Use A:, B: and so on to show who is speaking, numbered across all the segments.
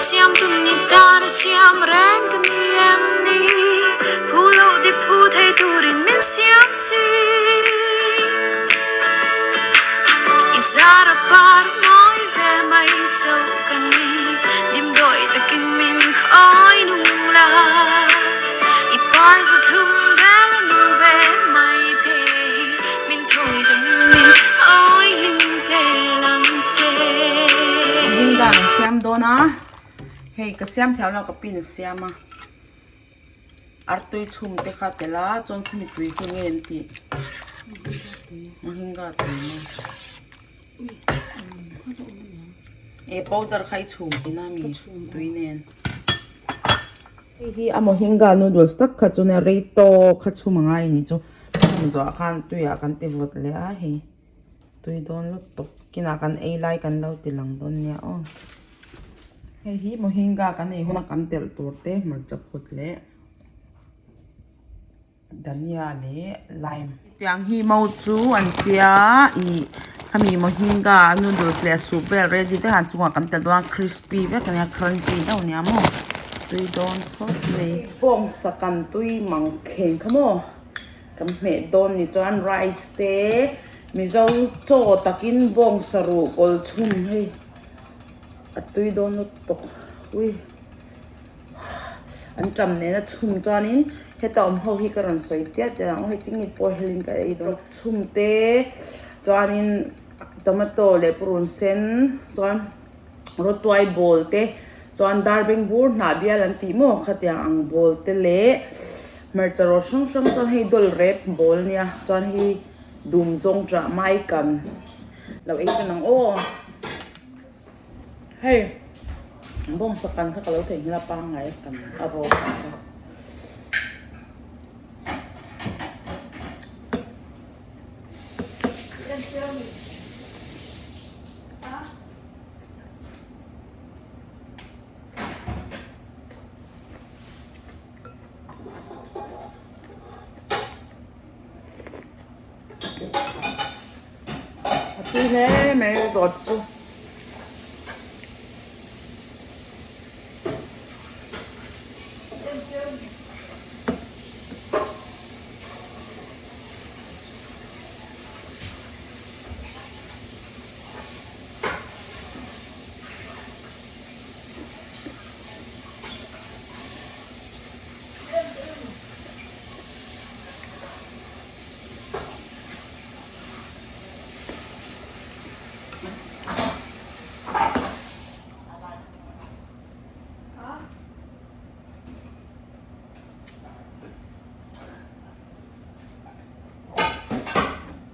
A: Siamtu ni tan a siam reng ka ni em ni? Phu loh di phu thei turin min siam si. I zar a par mawi ve mai chauh ka ni. Dimdawi takin min khawi nung la. I par za thlum vel a nung ve mai te hi. Min thawi damin min awi hlim zel ang che.
B: Hming dan an siam dawn a, hei ka siam thiam lo ka pin a siam a, artui chhum te kha tel a chuan khumi tui chu nge an tih mohinga tui nge e powder kha i chhum tina mi tui nen. Hei hi a mohinga noodles tak kha chu nia rei tawk kha chhum a ngai a nih chu chhum zawh ah khan tuiah kan ti vawt leh a hei. Tui dawn lutuk kinah kan ei lai kan lo ti lang dawn nia aw. Hei hi mohinga kan ei huna kan telh tur te hmarcha phut leh dhania leh lime. Tiang hi mau chu an tia ih khami mohinga noodles leh soup vel ready vek a an chungah kan telh dawn a crispy vek ania crunchy deuh ania maw tui dawn khawp mai. Bawngsa kan tui mang kheng kha maw. Kan hmeh dawn ni chuan rice te mizo chaw takin bawngsa ruh kawl chhum hei a tui dawn lutuk ui an tam nena chhum chuanin heta awm ho hi ka rawn sawi tiat tiat ang hei chingit pawh helin ka ei dawn chhum te chuanin tomato leh purun sen chuan rawtuai bawl te chuan darbeng bur hnah bial an tih maw khatiang ang bawl te leh hmarcha rawt hrang hrang chuan hei dawl rep bawl ania chuan hei dum zawng chah mai kan lo ei tan ang aw hei bawngsa kan kha ka lo theihnghilh a pangngai kan a rawt kha. A tui hle mai rawt chu.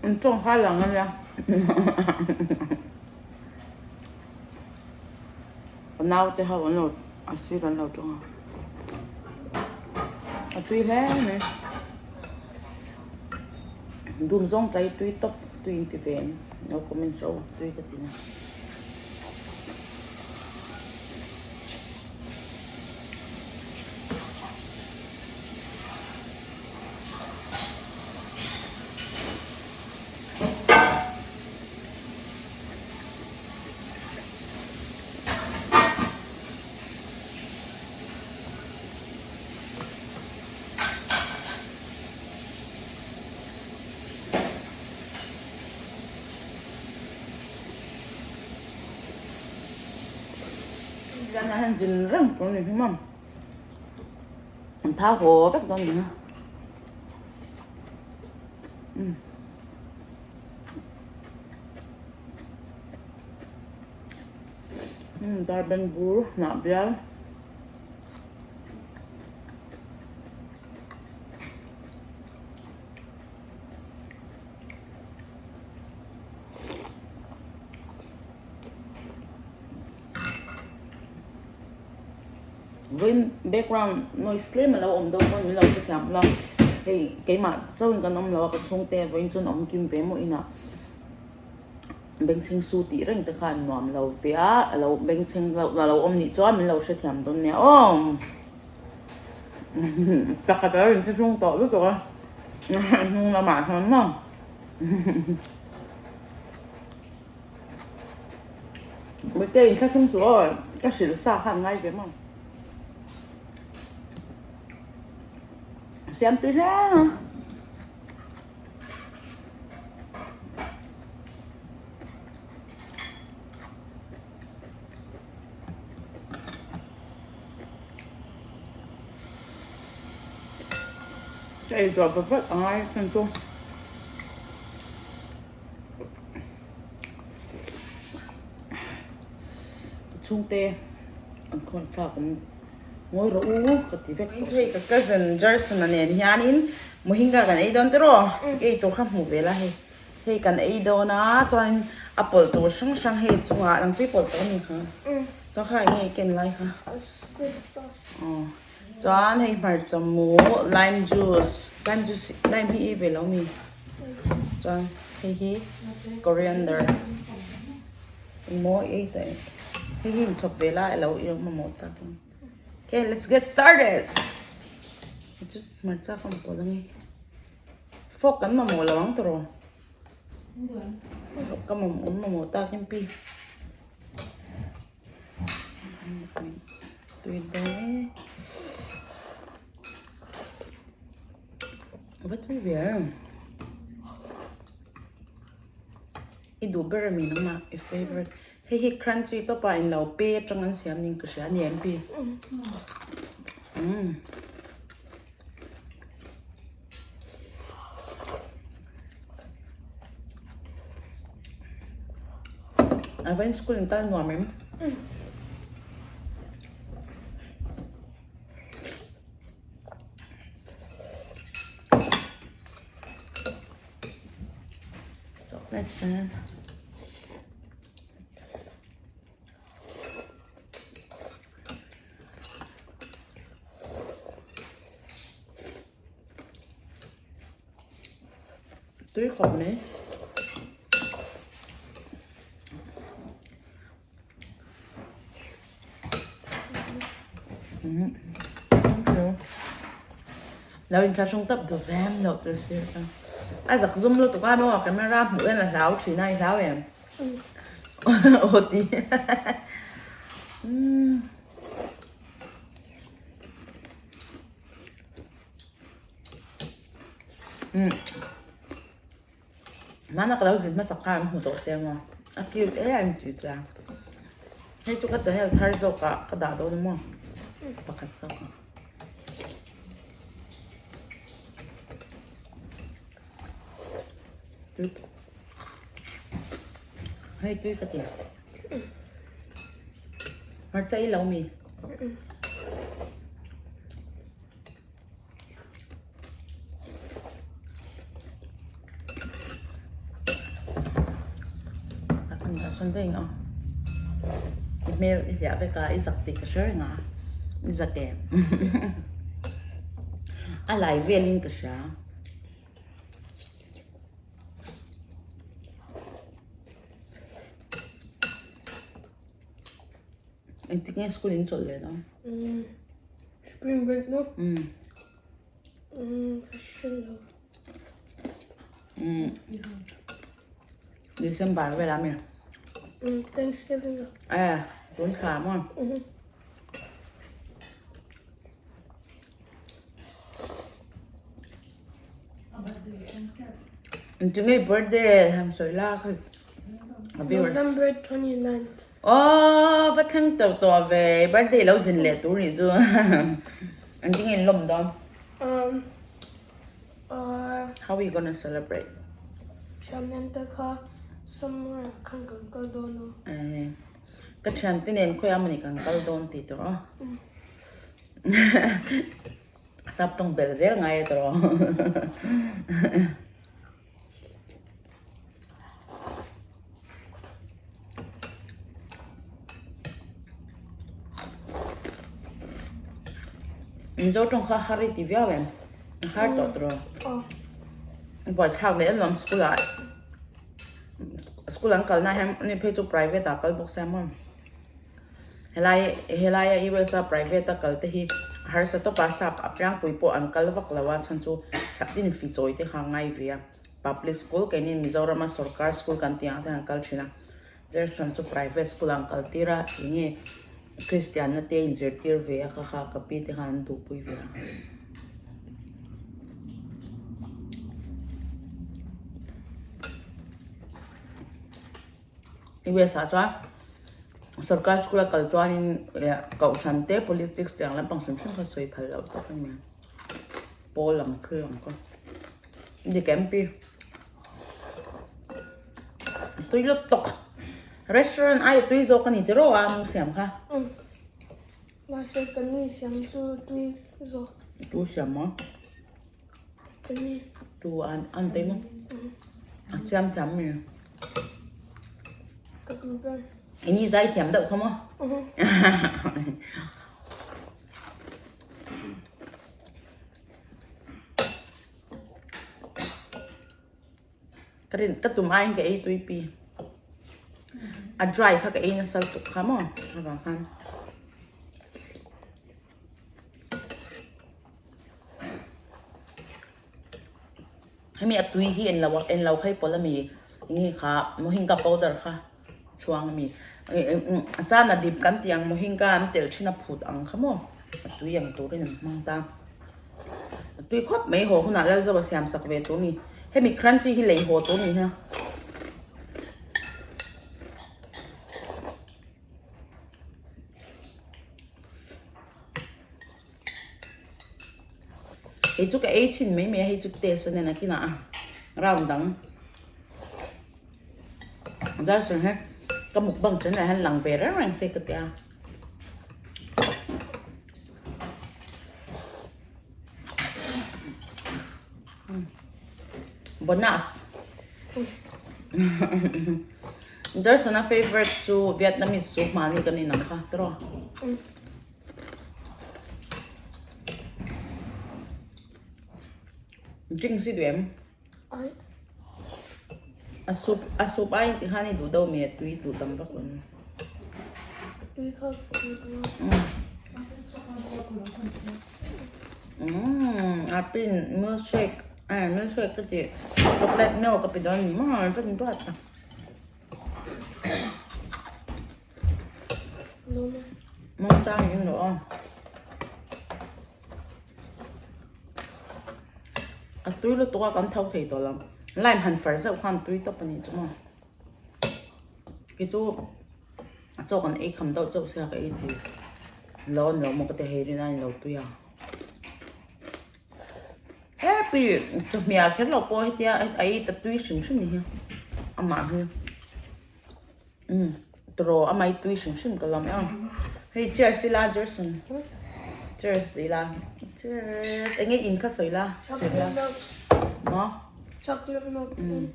B: An tawng kha a lang a nia ka naute ho an lo a sir an lo tawng a a tui hle mai dum zawng tlai tui tawp tui in ti ve em lo comment rawh u tui ka ti na. Zanah hian zin reng tur a ni hi maw. An thau haw vek dawn ni a. Umm dar beng bur hnah bial. Vawiin background noise tlem a lo awm deuh pawn min lo hrethiam ula hei keimah chauhin kan awm lo a ka chhungte vawiin chuan awm kim ve maw inah bengchheng su tih reng te kha an nuam lo ve a a lo bengchheng a lo awm nih chuan min lo hrethiam dawn nia aw pakhat a lo inthlahrung tawh lutuk a hnung lamah hian maw. Mite inthlahrung chu aw. Ka hrilh sa kha an ngai ve maw. Siam tui hle a. Ka ei zawh vat vat a ngai a chu. Ka chhungte an khawn thlak awm ngawi rawh u ka ti vek tawh. Hei ka cousin Jerson-a nen hianin Mohinga kan ei dawn tiraw ei tur kha hmuh ve la hei. Hei kan ei dawn a chuanin a pawlh tur hrang hrang hei chungah ang chu i pawlh tawh a ni kha chuan kha eng nge i ken lai kha
A: Squid sauce
B: aw chuan hei hmarcha mu lime juice lime juice lime hi i ve lo mi chuan hei hi coriander engmaw i ei tawh em hei hi inchhawp ve la ilo i mamawh tak ang okay let's get started chu hmarcha ka hmu pawlh ang e. Fork kan mamawh lo ang tawh. Ka mamawh mamawh takin pi. Tui dawn e. Va tui ve ang. I duh ber ami nangmah i favourite. Hei hi crunchy tawp a inlo pe atang an siam ning ka hria a ni em pi. Umm. A vain school in kal nuam em? Chocolate sen. Tui khawp mai. Lo in thlahrung tap duh vem loh tur sir a. A zak zum lutuk a maw camera hmuh hian a hlau thin a i hlau em? Aw ti. Umm. Hmana ka lo zin hmasak khan an hmu tawh che maw? A cute e a inti che a. Hei chu ka channel thar zawk ah ka dah dawn maw? Pakhat zawk ah. Tui Hei tui ka ti. Hmarcha i lo mi? I hmel i hliah vek a i zak tih ka hre reng a i zak em a lai velin ka hria. Engtik nge school in chawlh leh dawn?
A: Spring break maw? Ka hre lo.
B: December velah mi?
A: Thanksgiving ah.
B: Eh, tun thla maw? Engtik nge birthday han sawi la kha
A: November 29th.
B: Aww va thleng tawh tawh ve birthday lo zin leh tur nih chu engtin nge in lawm dawn?
A: Um uh
B: How are you gonna celebrate?
A: Thianhnem te kha somewhere ah khan kan kal dawn a.
B: Eh ka thiante nen khawiah mawni kan kal dawn tih tur aw. Sap tawng belh zel ngai e tawh. Mizo tawng kha har i ti viau em? A har tawh tawh. Buaithlak leh em lawm school ah school an kalna hian ani phei chu private ah kal bawk sia maw. Helai helaia US a private a kal te hi a harsa tawp a sap a piangpui pawh an kal vak lo a chhan chu thlapin fi chawi te kha a ngai ve a public school keini Mizoram a sorkar school kan tih ang te an kal thin a Jerson chu private school ah an kal tir a enge. Kristianna te inzirtir ve a kha kha ka pi te khan an duhpui ve a. US ah chuan sorkar school a kal chuanin kohhran te politics te ang lampang hrim hrim kha sawi phal loh tawp a nia. Pawl ang thil ang kha. Dik em pi? Tui lut tawk. Restaurant aia tui zawk a ni tiraw a nu siam kha.
A: Mahse ka ni siam chu tui zawk.
B: Tu siam maw?
A: Ka ni.
B: Tu an an tei maw? A siam thiam mi.
A: Ka tu ber.
B: I ni zai thiam deuh kha maw? Ka rin ka tum aiin ka ei tui pi. A dry kha ka ei nasa lutuk kha maw avang khan. Hemi a tui hi en lo en lo kha i pawlh ami enge kha mohinga powder kha chhuang ami a chana dip kan tih ang mohinga an telh thin a phut ang kha maw a tui ang turin an hmang ta a tui khawp mai haw hunah Lalzo a siam sak ve tur a ni hemi crunchy hi lei haw tur a ni ha. Hei chu ka ei thin mai mai a hei chu taste a nen a kinah a round dang darsan hi ka mukbang chen ah hian lang ve reng reng se ka tia bonus darsan a favorite chu vietnamese soup mahni kan inang kha tiraw. Drinks hi duh em? A soup a soup aiin ti khan i duh deuh mi a tui duh tam vak lo.
A: Tui kha tui duh.
B: Umm a pin milkshake eh milkshake ka tih chocolate milk ka pe dawn a ni maw a rawn duat a. Mawngchang in rawh aw. A tui lutuk a kan tho thei tawh lo. Lime han far zeuh khan tui tawp a nih chu maw. Kei chu a chaw kan ei kham deuh chauh sia ka ei thei. Lo an lo maw ka ti hei rin a ni lo tui a. Happy chawhmeh kher lo pawh hetia a ei ta tui hrim hrim ni hi amah hi. Umm tawraw a mai tui hrim hrim ka lam em hei cheers ila Jerson cheers ila cheers enge in kha sawi la
A: Chocolate milk.
B: Maw?
A: Chocolate milk. Mm.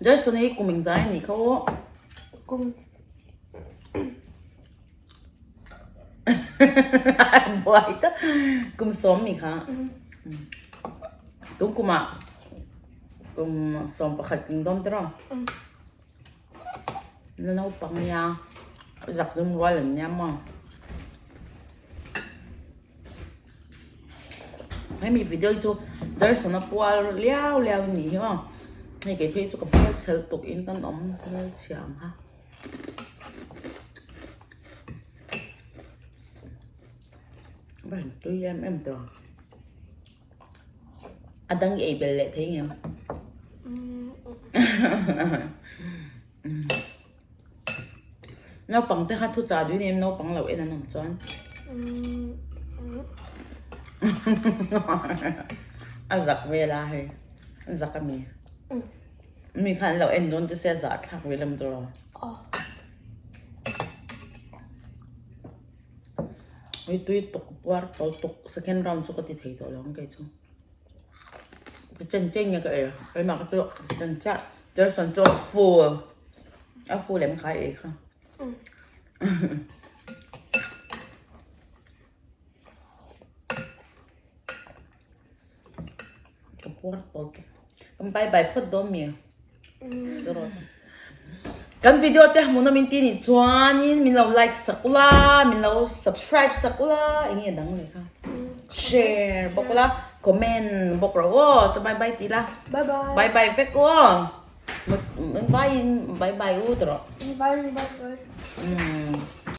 B: Jerson hi kum engzai a nih kha aw.
A: Kum.
B: Buai ta kum sawm mi kha. Tum kumah Kum 11 king dawn tiraw? Na naupang nia zak zum rual an nia maw? Hemi video hi chu Jarson a pual liau liau a nih hi aw. Hei kei phei chu ka hmel chhel tuk in kan awm hmel chhia ang kha. Va han tui em em tawh. A dang i ei bel leh thei ngem? Naupang te kha thu chah duh in em naupang lo en an awm chuan. A zak vel a hei. A zak a mi. Mi khan an lo en dawn che sia zah thlak vel em tawh lo. Hei tui tuk puar tawh tuk second round chu ka ti thei tawh lo ang kei chu ka chen chen nge ka ei keimah ka chu chen chiah Jerson chu a full a full em kha a ei kha ka puar tawh tuk kan bye bye phawt dawn mi. Kan video te hmuhnawm in ti nih chuanin min lo like sak ula, min lo subscribe sak ula, eng nge dang leh kha share bawk ula, comment bawk rawh aw, chu bye bye ti la,
A: Bye bye.
B: Bye bye vek aw. Vaiin bye bye u tawh rawh.
C: Bye bye bye.
B: Umm.